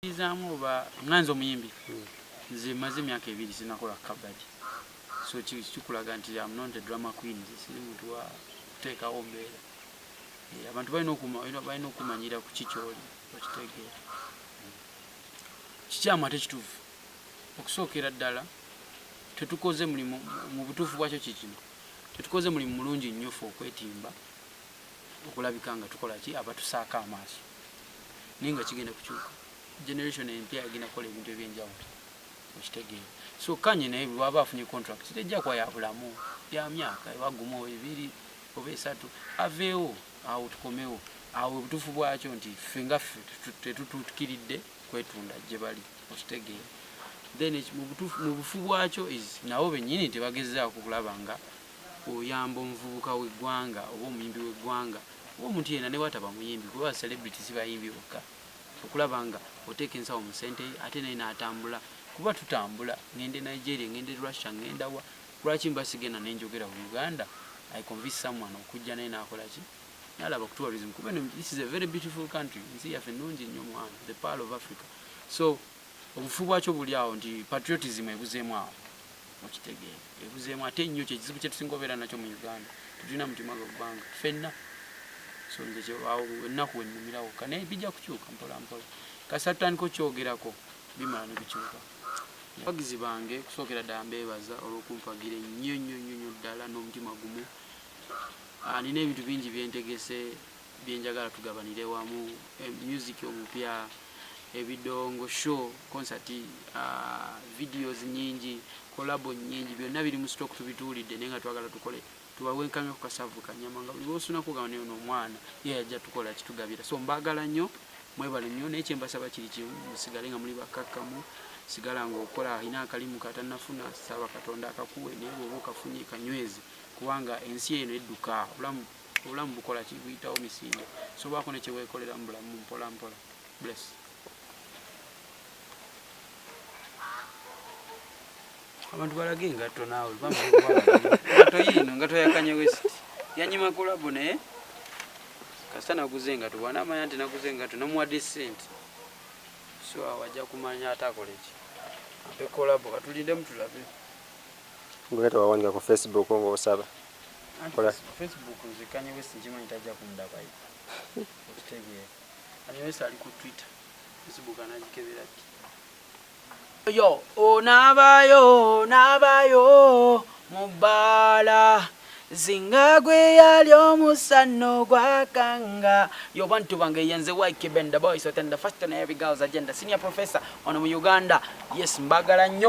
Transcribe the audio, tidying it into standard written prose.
Kizaamu oba nga nze omuyimbi, nze maze emyaka 2 sinakola kabadi, so kikulaga nti am not a drama queen. Nze siri muntu wa kuteekawo mbeera. Abantu balina okumanyira ku kikyoli, okitegeera? Kikyamu ate kituufu. Okusookera ddala, tetukoze mulimu mu butuufu bwakyo. Kikino, tetukoze mulimu mulungi nnyo ffe okwetimba okulabika nga tukola ki abatusaako amaaso, naye nga kigenda kukyuka. Generation empya egenda kukola ebintu ebyenjawulo, okitegeera? So Kanye naye bwaba afunye contract, tejja kuba ya bulamu, ya myaka eba gumu, 2 oba 3, aveewo awo tukomewo awo. Obutuufu bwakyo nti ffe nga ffe tetutuukiridde kwetunda gye bali, okitegeera? Then mu bufu bwakyo is nabo bennyini tebagezaako kulaba nga oyamba omuvubuka w'eggwanga oba omuyimbi w'eggwanga oba omuntu yenna, ne bwataba muyimbi, kuba celebrity si bayimbi bokka, okulaba nga oteeka ensawo mu ssente ye ate naye n'atambula. Kuba tutambula, ngende Nigeria, ngende Russia, ngenda wa, lwaki mba sigenda nenjogera ku Uganda? I convince someone okujja naye n'akola ki, nalaba ku tourism, kuba eno, this is a very beautiful country. Nsi yaffe nnungi nnyo mwana, the pearl of Africa. So obufu bwakyo buli awo nti patriotism ebuzeemu awo, okitegeera? Ebuzeemu ate nnyo. Kyekizibu kyetusinga obeera nakyo mu Uganda, tetulina mutima gwa ggwanga ffenna. So nze awo ennaku wennumira wokka, naye bijja kukyuka mpola mpola. Kasita tutandika okyogerako, bimala ne bikyuka. Abawagizi bange, kusookera ddala mbeebaza olw'okumpagira ennyo nnyo nnyo nnyo ddala n'omutima gumu. Nina ebintu bingi byentegese byenjagala tugabanire wamu, music omupya, ebidongo, show, concert, videos nyingi, collabo nyingi, byonna biri mu stock, tubituulidde, naye nga twagala tukole tubawenkanye ku kasavu kanyama nga buli lwosunako gamba naye ono omwana ye yajja tukola kitugabira. So mbaagala nnyo, mwebale nnyo, naye kyembasaba kiri kimu: musigale nga muli bakkakkamu. Sigala nga okola. Alina akalimu katanafuna, saba Katonda akakuwe, naye bw'oba okafunye kanyweze, kubanga ensi eno edduka. Obulamu bukola ki, buyitawo misinde. So baako ne kyeweekolera mu bulamu mpola mpola. Bless. Abantu balage engatto naawe. Engatto yiino, engatto ya Kanye West yanyima collabo, naye kasita naguze engatto, bwanaamanya nti naguze engatto, namuwadde sente, so awo ajja kumanya ate akole ki, ampe collabo. Katulindemu tulabe. Gwe tewawandika ku Facebook ng'osaba? Kola. Facebook nze Kanye West nkimanyi tajja kundabayo, okitegeera? Kanye West ali ku Twitter, Facebook anagikebera ddi? Yo onaabayo, onaabayo mu bbaala zinga gwe yali omusano gwakanga. Yo bantu bange, yenze Ykee Benda, boy so tender, first on every girl's agenda, senior professor ono mu Uganda. Yes, mbagala nnyo.